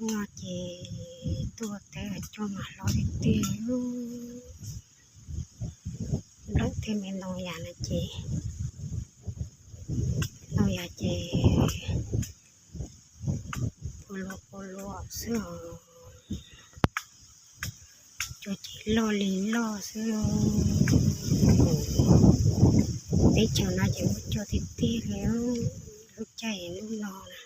No ces tuaj teb cua mas hlob tiag tiag. Nplawm thiab me ntoo yas no ces, ntoo yas ces pua luaj pua luaj xwb os. Cua ces loj li loj xwb. Teb chaws no ces muaj cua tiag tiag li, lub caij lub no na.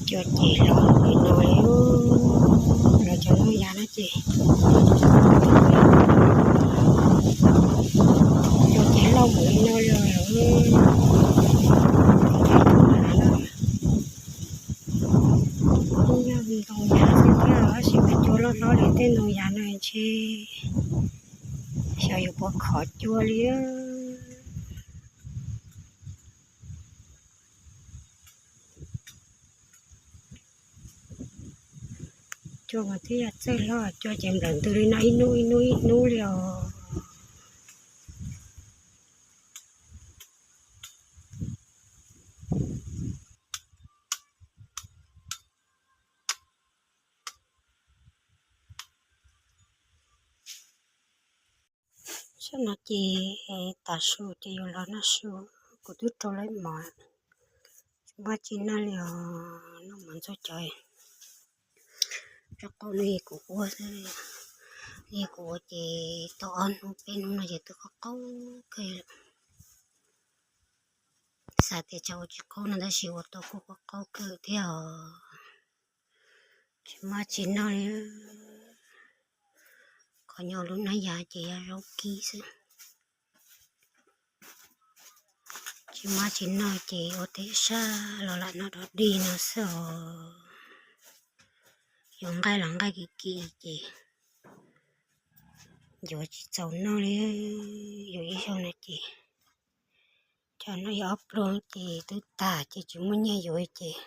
Cua ces loj li no li, lawv cov ntoo yas no ces, cua ces loj mus li no li lawm. Ib nyuag ntoo yas xwb thiab tab sis mas cua loj hlob li tej ntoo yas no ntshe xyov yuav puas khov cua li. Cua mas twb yog txawj hlob, cua ces nplawm ntws li no ib hnub ib hnub ib hnub li os. Sab no ces tav su ces yuav los noj su, kuv twb rau lawv mov, tsis muaj tsis noj li os, noj mov ntxuag cov. Rau qau no kuv ua xwb, kuv ua ces tau ob hnub peb hnub no ces twb qaub qaub kawg lawm. Xav tias tsam ua tsis qaub no tab sis ua tau kuj qaub qaub kawg thiab os. Tsis muaj tsis noj li. Qhov nyob lub hnab yas ces yog zaub kib xwb. Tsis muaj tsis noj ces ua teb sab los lam noj dog dig no xwb os. Yuav nqaij los nqaij kim kim ces yuav tsis txaus noj li. Yuav ib zaug no ces, cov no yog ob pluag ces twb tag ces tsis muaj nyiaj yuav ces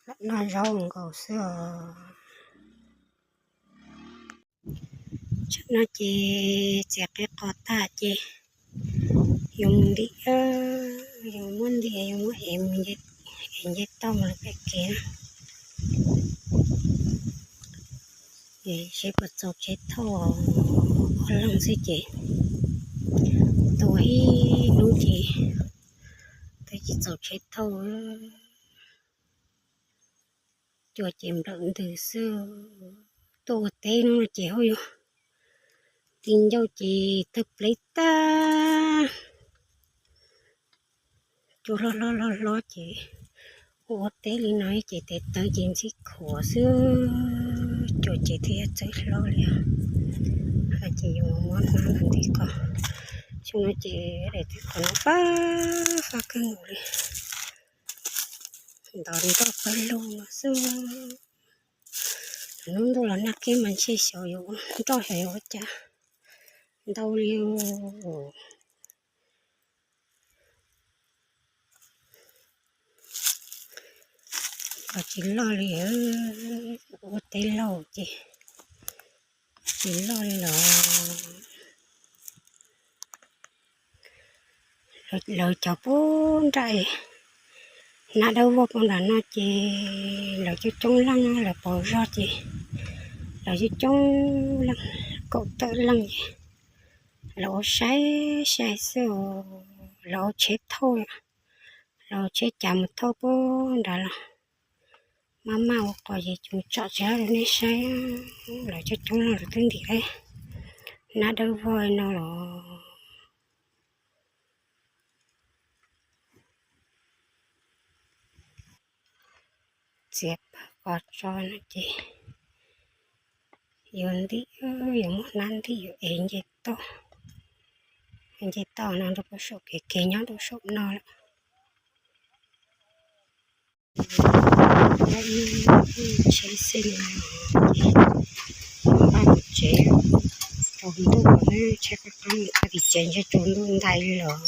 lam noj zaub nkaus xwb os. Tsam no ces txiav qe qos tag ces yuav mus nti, yuav muab nti, yuav muab ev mus, ev nce toj mus lawm pem kev na. Seb puas txaus tsheb thauj, ob leeg xwb ces tua ib hnub ces twb tsis txaus tsheb thauj. Cua ces nplawm ntws xwb, tuaj ua teb no ces hauj yog ti ncauj ces tawg pleb tag. Cua hlob hlob hlob hlob ces ua ua teb li no ces tes taw ces ntxhib khuav xwb, cua ces thiaj txawj hlob li os. Ces yuav muab hnab los nti qos. Xyoo no ces daim tawv qos no pab faj kawg nkaus li. Ntov nroj pawg lug no xwb. Hnub ntuj los nag qhib mas ntshe xyov yuav nroj xyov yuav ua cas ntau li. Qos tsis loj li, ua teb laug ces tsis loj li los. Lawv cov pub nraim hnab dawb vog pub nram no ces lawv coob coob leej, lawv pauv zog ces lawv coob coob leej, kaum tawm leej ces lawv ua sai sai xwb, lawv ua tsheb thauj, lawv ua tsheb cav mus thauj pub nrad los. Maj maj ua qos ces tsis tsom tsis hab rau nej saib, lawv coob coob leej lawv twb ntim hnab dawb vog no los. Txiav pawg qos tso no ces yuav ntim, yuav muab hnab ntim yuav ev nce toj, nce toj no rau puag saum kev, kev nyob rau saum no lawm. Tsheb xeeb no ces npaj mus tsev, tsaus ntuj lawm, tsheb qab qab mus txog tim tsev ntshe tsaus ntuj ntais li lawm.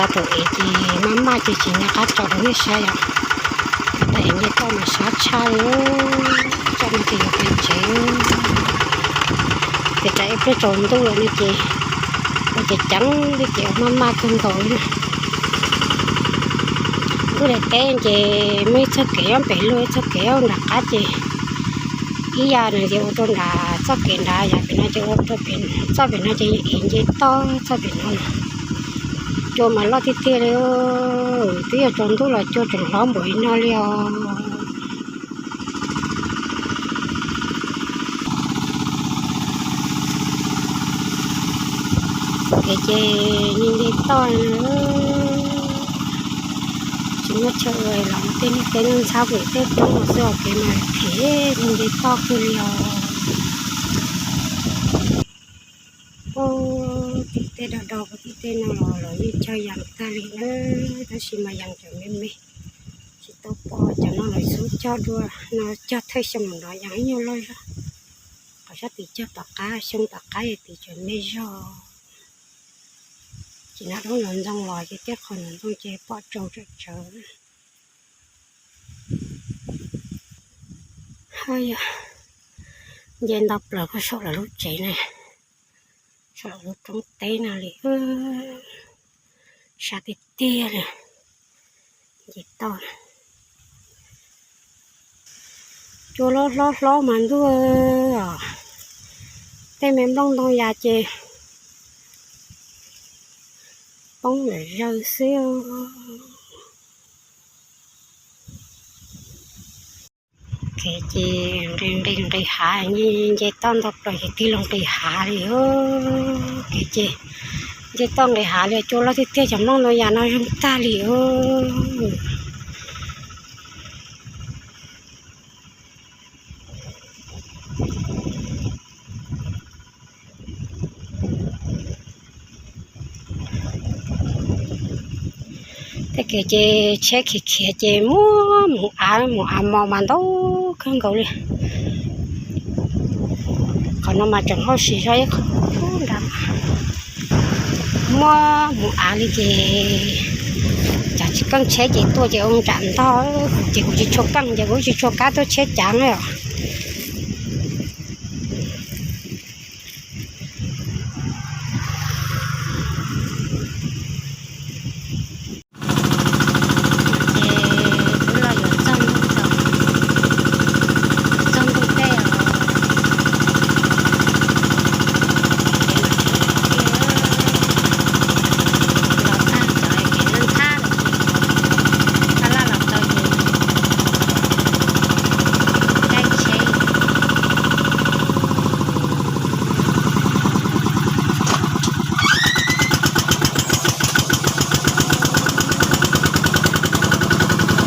Tab tom ev ces maj maj ces tsis nco qab tso rau nej saib yom. Tab tom ev nce toj mas sab tshaj li, tso no ces yuav pais tsev. Ces tsam ib pliag tsaus ntuj lawm no ces Ces ceev li ces maj maj kawg nkaus li. Lub daim teb ces muaj ib txoj kev nyob pem luaj, ib txoj kev nyob nram qab ces ib yam nws ces ua rau nram txoj kev nrad, yam pem no ces ua rau pem, txoj pem no ces ev nce toj txoj pem no. Cua mas loj tiag tiag li, twb yog tsaus ntuj los cua tseem hlob npaum li no li os. Kev ces nce nce toj, tsis muaj chaw ua los tej niag kev ntxhab pem tej roob no xwb os, kev mas phem, nce nce toj kawg li os. Ub, tim tej do do tim tej no los los yeej tsawg yees tag li na, tab sis mas yees tseem me me, tsis tau pom. Cov no los xub cog dua no, cog thawj xyoo no yees ib nyuag loj zog. Qhov sab tim cog tom qab, xyoo tom qab yog tim tseem me zog. Ces nram roob nram ntoo los ces tej qhov nram ntoo ces pom tsau tsawv tsawv. Yog nce nto plaws puag saum lawv lub tsev na, saum lawv lub roob teb no li, sab tiag tiag li. Nce toj, cua hlob hlob hlob mas ntuj os, tej me nplooj ntoo yas ces poob lawm zawg xwb. Kev ces nqis nqis nqis hav, nce toj nto plaws ces tig los nqis hav li os. Kev ces nce toj nqis hav li, cua loj tiag tiag, cov nplooj ntoo yas no zoo tag li os. Tej kev ces tsheb khiav khiav ces muaj mus av mus av mos mas ntau kawg nkaus li. Qhov no mas tseem hauj sim zog ib qho nrad, muaj mus av li ces cov tsis keej tsheb ces tuaj ces ua ntsam ntog, ces kuv tsis tshua keej ces kuv tsis tshua kam tuaj tsheb cav os. Ces twb los yuav txog ntuj, yuav txog ntuj tej os. Ces mam li los txog cov kev nthab nthab lawm ces tab laj los txog ces caij tsheb.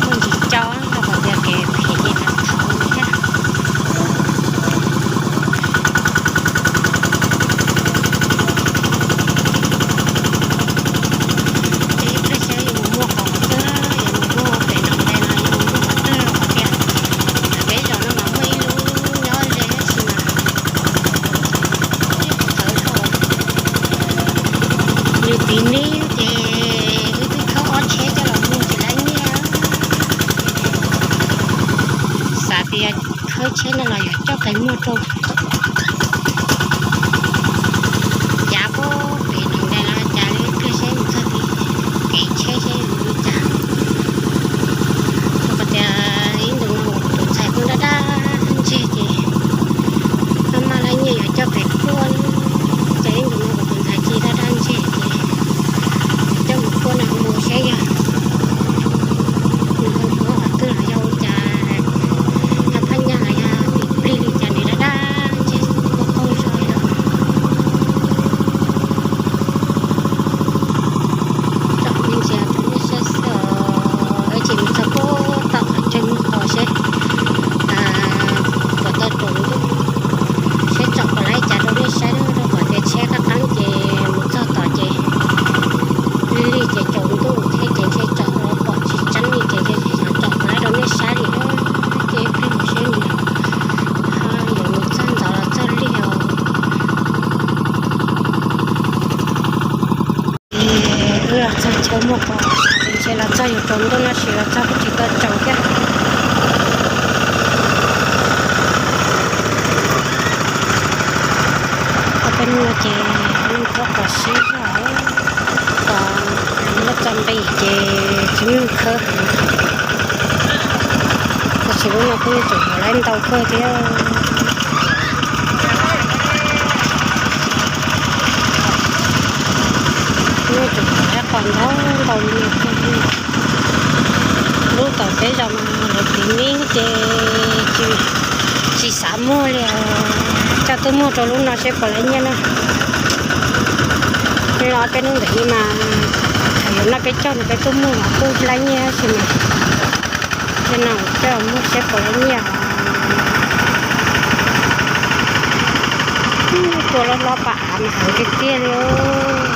Muaj ntsis cau rau qhov tias kev phem ces thaum thiab. Ces ib pliag saib yuav mus muaj qhov twg, yuav mus muaj pem no ntej no yuav mus muaj qhov twg los qhov tias peb zos no mas muaj ib lub nyob ze tab sis mas txawv dhau. Nws tiv neb ces wb twb khawb ob tsheb coj los muag tsis laib nyiaj. Xav tias khawb tsheb no los yuav coj qe muag rau yav puag pem no ntej los cas li, ib pliag saib mus txog tid kev tsheb saib yuav li cas. Rau qhov tias ib ntus no kuv tus ntxhais kuj daj daj ntseg ces maj maj laib nyiaj yuav coj pem puag, ces ib ntus no kuv tus ntxhais cia daj daj ntseg ces coj mus puag no mus saib yog nws ho yuav qhov twg los yog ua cas, yog phab nyaj los yog tim plig li cas nws daj daj ntseg puag qaug zog li os. Tsom me ntsis rau nej saib xwb os, ib tsam mus txog puag tom qhov tseg muag qos seb puas tau tsaus ntuj, seb tsom puas laib cas rau nej saib, rau qhov tias tsheb qab qeeb ces mus txog tod ces lig lig ces tsaus ntuj thiab ces ntshe tsom los pom tsis tseeb li ces xyov tsom puas laib rau nej saib li. Ces ib pliag mus seb nws yuav mus txog ntxov los txog lig os. Wb los txog chaw muag qos, ntshe los txog yuav tsaus ntuj tab sis los txog kuj tsis tau tsaus thiab. Ob peb hnub no ces muag qos sib zog. Nqis ces tsis muaj khawb heev. Tab sis lub no kuj yuav tsum mus laib ntau kawg thiab. Kuj yuav tsum mus laib qos ntau ntau li no kawg. Lub tom peb zos mas lawv tiv neb ces tsis, tsis xav muag li os. Coj tuaj muag rau lub no seb puas laib nyiaj na. Li no peb hnub ntawm ib mas thaum yuav noj peb caug no peb tuaj muag mas kuj laib nyiaj tab sis mas li no coj muag seb puas laib nyiaj. Tua loj loj pam av mas heev tiag tiag li os.